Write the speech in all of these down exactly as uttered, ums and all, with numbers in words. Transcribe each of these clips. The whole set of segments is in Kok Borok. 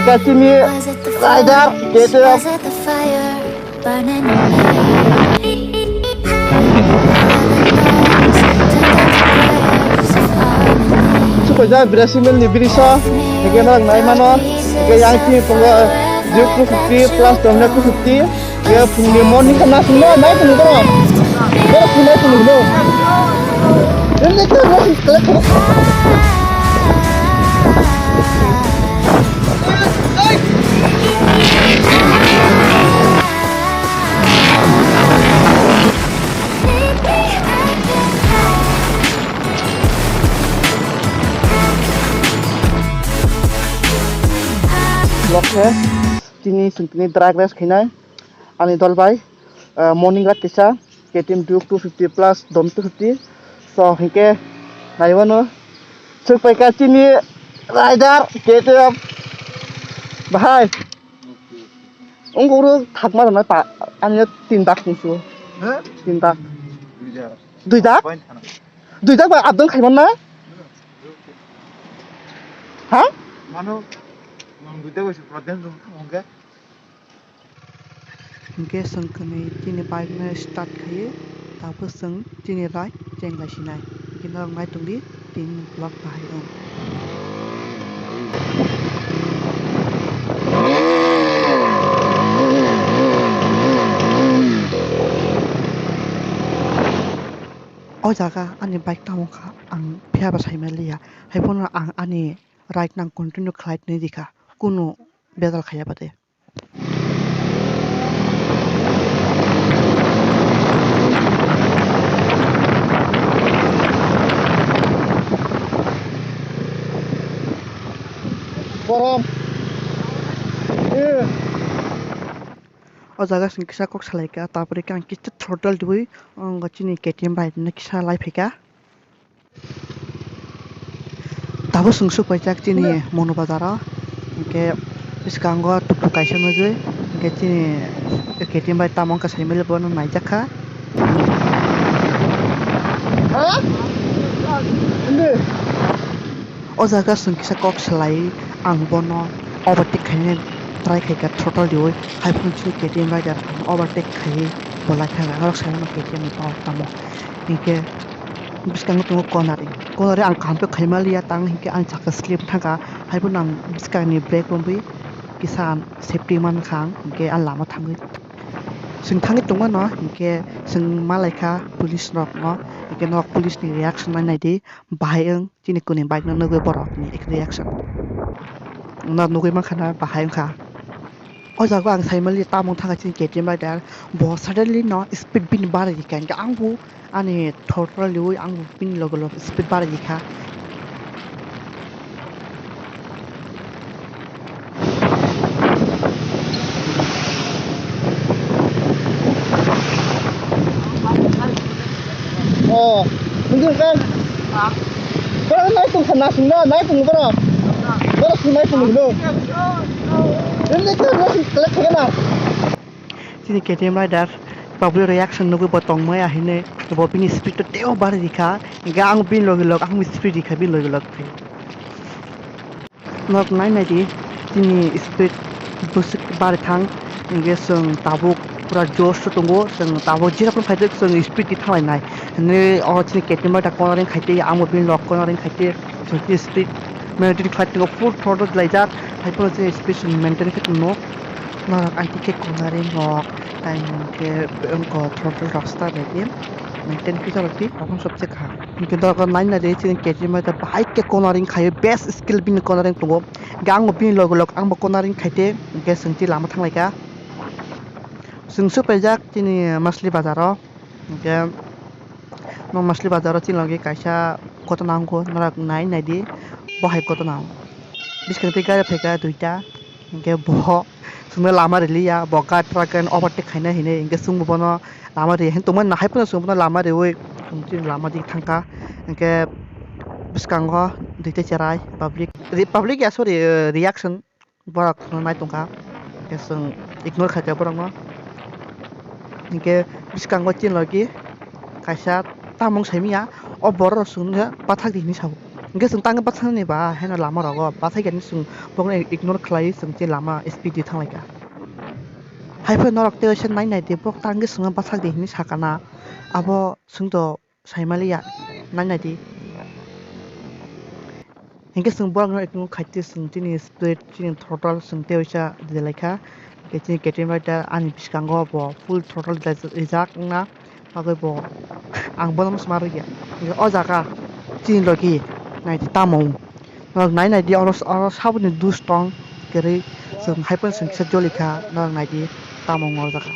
Kachini rider K T M. Supaijak Birasimil ni biriso, hingke norok nai mano, hingke yang chini tongo Duke two fifty plus Dominar two fifty, hingke phungni morning khe nasing no nai tong borok, borok phunai tong no. Ini khe nasing kele kele. Lokhe tini chwng tini drag race khainai ani dol bai, ah, morning ride kisa K T M Duke two fifty plus Dom two fifty. So hinkhe naiwano chwk paikha chini rider K T M bahai. Ungkuru thakma rwnai pa ani tin dak tongsu. He? Tin dak. Dui dak. Dui dak? Point khana. Dui dak bai abdon khaiman na? Ha? Mano, mang dui dak bai se problem dong thang hongke. Hingke chwng kwnwi chini bike no start khaiwi tabuk chwng chini ride cheng lai sinai. Hingke norok nai tongdi tini vlog bahai wng. O jaga ani bike tamo kha ang phiya ba sai manliya. Hai phano ang ani ride no ang continue khlai tongwi rikha, kunu bejal khaiya bade. Borom. Eh. O jaga chwng kisa kok salaikha, tabuk khe ang kisa throttle diwi, ang chini K T M bike no kisa lai phaikha. Tabuk chwng swk paijak chini Monu bazar o, hinkhe bwskango tuk tuk kaisa nugwi, hinkhe chini K T M bai tamo wngkha saimali bono naijakha. O jaga chwng kisa kok salai, ang bono overtake khaina try khaikha throttle diwi, hai phano chini K T M rider ang overtake khaiwi bo laikha, norok saimano K T M ni power tamo, hinkhe. Bwskango tongo cornering. Cornering ang kaham khe khaimaliya, tang hinkhe ang chakha slip thangkha. Haiphano ang bwskangni brake romwi kisa safety mankha ang, hinkhe ang lama thangwi. Chwng thangwi tongmano hinkhe chwng malaikha police rokno, hinkhe norok police ni reaction nai naidi, bahai wng chini kwnwi bike no nugwi borokni reaction. Norok nugwi mankha na bahai wngkha. O jaga ang saimali tamo thangkha chini K T M rider, bo suddenly no speed bini barwi rikha, hinkhe ang bo ani throttle riwi ang bo bini loge loge speed barwi rikha. Oh, nunggu kan? Borok nai tong sana sungna, nai tong borok. Borok sung nai tong no. Ini kan masih kelek kena. Chini K T M rider public reaction nugwi bo tongmaya hinwi bo bini speed to teo bari rikha, hinkhe ang bini loge log ang speed rikha bini loge log. Nok nai naidi, chini speed bwswk barwi thang, hinkhe chwng tabuk pura josh o tongo, chwng tabuk jera phano phaitwk chwng speed di thanglainai. Hinwi o chini K T M bai da cornering khaitwi, amo bini log cornering khaitwi, chwng chini speed maintain khlai tongo, full throttle khlaijak, hai phano chini speed chwng maintain khe tongno. Norok aiti khe cornering rok, tai hinkhe wngkha throttle rok start bai di, maintain khe chalo di, tamo sobse kaham. Hinkhe dogo nai naidi chini K T M bai da bahai khe cornering khaio, best skill bini cornering tongo. Hinkhe ang bo bini loge log ang bo cornering khaite, hinkhe chwng tei lama thanglaikha. Chwng swk paijak chini Masli bazar o, hinkhe nok Masli bazar o chini logi kaisa gotona wngkho, norok nai naidi bo hai gotona. Bwskang tei gari phaikha duita, hinkhe bo chwngno lama riliya, bo gari truck gani overtake khaina hinwi, hinkhe chwngbo bono lama riya hinwi tongmani, hai phano chwng bono lama riwi chwng chini lama dik thangkha, hinkhe bwskango duita cherai public, public ya, sorry, reaction. Borok no nai tongkha, hinkhe chwng ignore khaikha borokno. Hinkhe bwskango chini logi kaisa tamung saimanya, o borok rok chwngno pathak di hinwi sao. Hwnkhe chwng tangwi bwsaknani ba heno lama rogo bwsakya hinwi chwng bokno ignore khlaiwi chwng tei lama speed di thanglaikha. Haiphano norok tei waisa nai naidi, bok tangwi chwngno bwsakdi hinwi sakana, abo chwngno saimaliya, nai naidi. Hinkhe chwng borokno ignore khaitwi chwng chini speed, chini throttle chwng tei waisa dilaikha. Hinkhe chini K T M rider ani bwskango bo full throttle rijak wngna bagwi bo ang bono swma rwya. Hinkhe o jaga chini logi naidi tamo wng. Norok nai naidi oro, oro saboni dus tong kwrwi chwng haiphano chwng kisa jolikha, norok naidi tamo wng o jaga.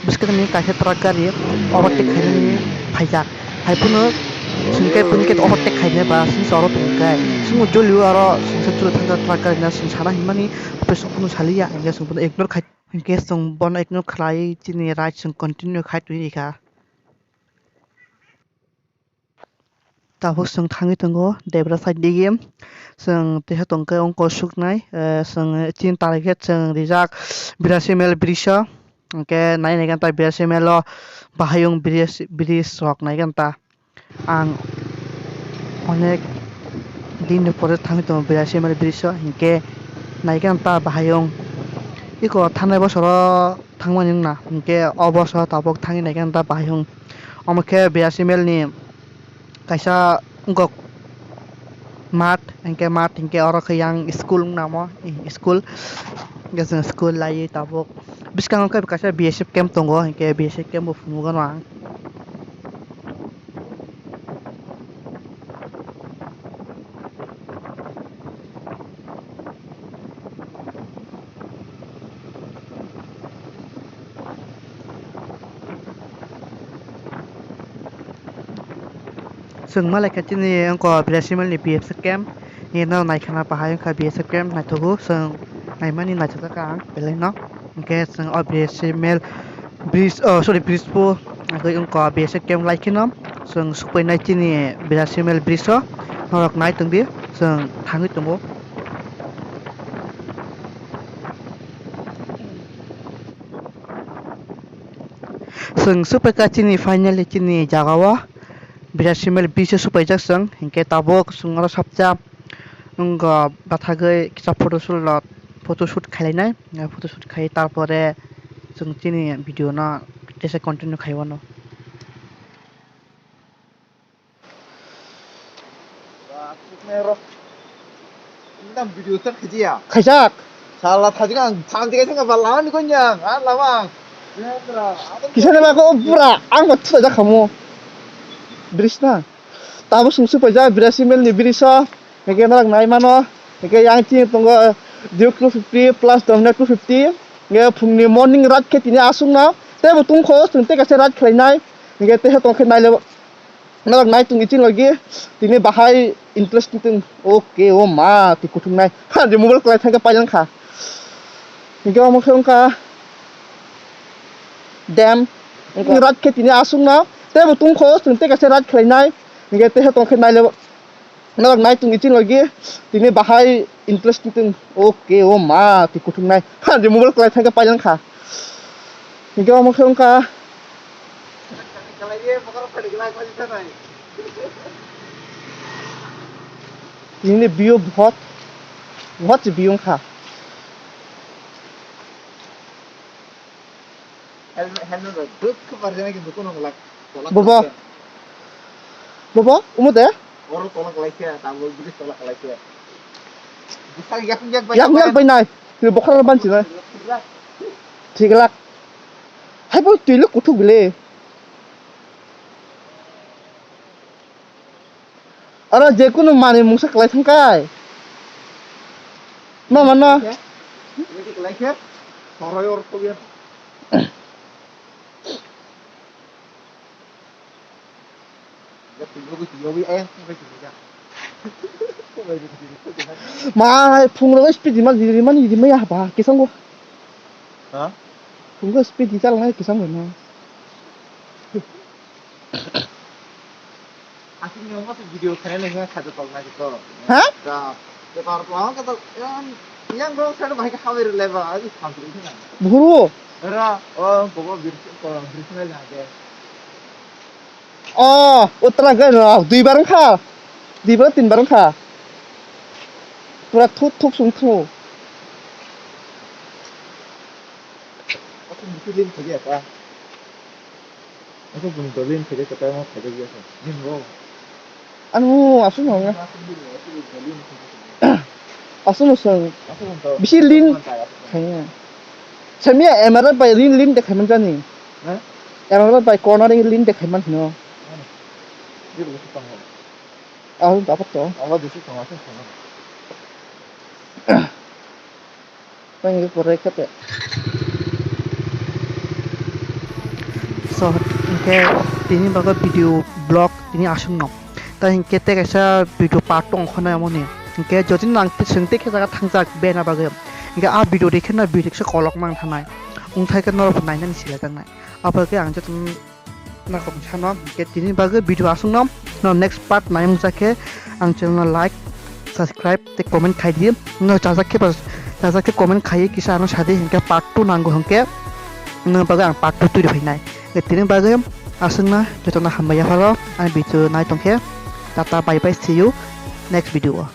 Bwskangni kaisa truck gari overtake khainani phaijak. Haiphano chwng khe bini khe overtake khainai ba chwngsa oro tongkhe. Chwngno jolio aro chwngsa chwla thangkha truck gari no chwng sana hinmani, tei chwng phano saliya, hinkhe chwng bono ignore khai, hinkhe chwng bono ignore khlai chini ride chwng continue khai tongwi rikha. Tabuk chwng thangwi tongo debra side digi. Chwng teisa tongkhe wngkha suknai, eh, chwng chini target chwng rijak birasi mile bridge o. Hinkhe nai naikhe ta birasi mile o bahai wng bridge, bridge rok naikhe ta. Ang onek din ni pore thangwi tongo birasi mile bridge o, hinkhe naikhe ta bahai wng. Eko thanai bosoro thangmani wngna, hinkhe o bosoro tabuk thangwi naikhe ta bahai wng. Omo khe birasi mile ni kaisa wngkok mat, hinkhe mat hinkhe oro khe yang school wng namo, school. Hinkhe chwng school laiwi tabuk bwskango khe kaisa B S F camp tongo, hinkhe B S F camp bo phunukgano ang. Chwng malaikha chini wngkha birasi mile ni B S F camp. Nini no naikhana bahai wngkha B S F camp, naithogo chwng naimani naithokjakha ang belai no. Hinkhe chwng o birasi mile bridge, oh, sorry, bridge bo agwi wngkha B S F camp lai kheno chwng supainai chini birasi mile bridge o norok nai tongdi, chwng thangwi tongo. Chwng supaikha chini finally chini jaga o. Birasi mile bridge o supaijak chwng, hinkhe tabuk chwng oro sapcha wngkha bathagwi kisa photoshoot rok, photoshoot khainai, photoshoot khai tarpore chwng chini video no teisa continue khaiwano. Khaijak. Sala thajik ang thang digai thangkha ba lama ni konyang, ah, lama ang. Kisa ni ba ko pura ang ba thajak khamu. Bridge na. Tabuk chwng supaijak birasi mile ni bridge o. Hinkhe norok nai mano. Hinkhe yang chini tongo Duke two fifty plus Dominar two fifty. Hinkhe phungni morning ride khe tini aswkno teibo tongkho chwng tei kaisa ride khlainai. Hinkhe teisa tongkhe naile. Norok nai tongdi chini logi tini bahai interesting tong. Okay, o ma, twi kuthuknai. Ha, je mobile kwlai thangkhe pailangkha. Hinkhe omo khe wngkha dam. Wngkha ride khe tini aswkno teibo tongkho chwng tei kaisa ride khlainai. Hinkhe teisa tongkhe naile. Norok nai tongdi chini logi tini bahai interesting tong. Okay, o ma, twi kuthuknai. Ha, je mobile kwlai thangkhe pailangkha. Hinkhe omo khe wngkha. Nini view bhot, bhot se view wngkha. Helmet, helmet rok duk khe barjana kintu kuno glak. Bobo. Bobo, umo de? Oro tolak lai khe, tabuk bridge tolak lai khe. Bwsak yak yak bai. Yak yak bai nai. Ni bokhara ban chinai. Thik lak. Hai bo twi le kuthuk bile. Oro je kunu manwi mungsa kwlai thangkai. Ma mano. Kwlai khe, kwlai khe, soroi or to ya. Ma phungrok speed di ma di ma ni di ma ya ba kisango. Ha? Phungrok speed di chala hai kisango na. Asli ni omo video khaina nang kha to tong na to. Ha? Ka, to kar ko ang ka to yang yang rong sa bahai ka hawi le ba, aji tham tu na. Bhuru. Ra, o bobo bir ko bir na ja de. O, uttara ga rok dui bar kha. Dibra tin bar wngkha. Pura thuk thuk sung thu. Aku mesti lin khaja apa? Aku pun dolin khaja kata mau khaja biasa. Lin ro. Anu aswk no nga. Aswk no sung. Aku pun tahu. Bisi lin. Khaja. Samia M R F bai lin lin de khaiman jani. Hah? M R F bai corner lin de khaiman hino. Mana? Dia begitu tahu. Ahun dapat to. Allah desi tong aswk tong. Tang ye pore kate. So, hingke tini bago video blog tini aswk no. Ta hingke te kaisa video part tong khona amoni. Hingke jodi nang te swng te khe jaga thangjak bena bagwi. Hingke a video de khe na video se kolok mang thanai. Wngthai khe norok bo nainani sila jangnai. Abo khe ang joto nakhok sano, hingke tini bagwi video aswk no, no next part nai wngsa khe ang channel no like, subscribe tei comment khai di. No chajak khe ba, chajak khe comment khai kisa ano sadi hingke part two nango hingke no bagwi ang part two twi rw phainai. Hingke tini bagwi aswk no joto no hambai yapharo ani video nai tongkhe. Tata bye bye, see you next video o.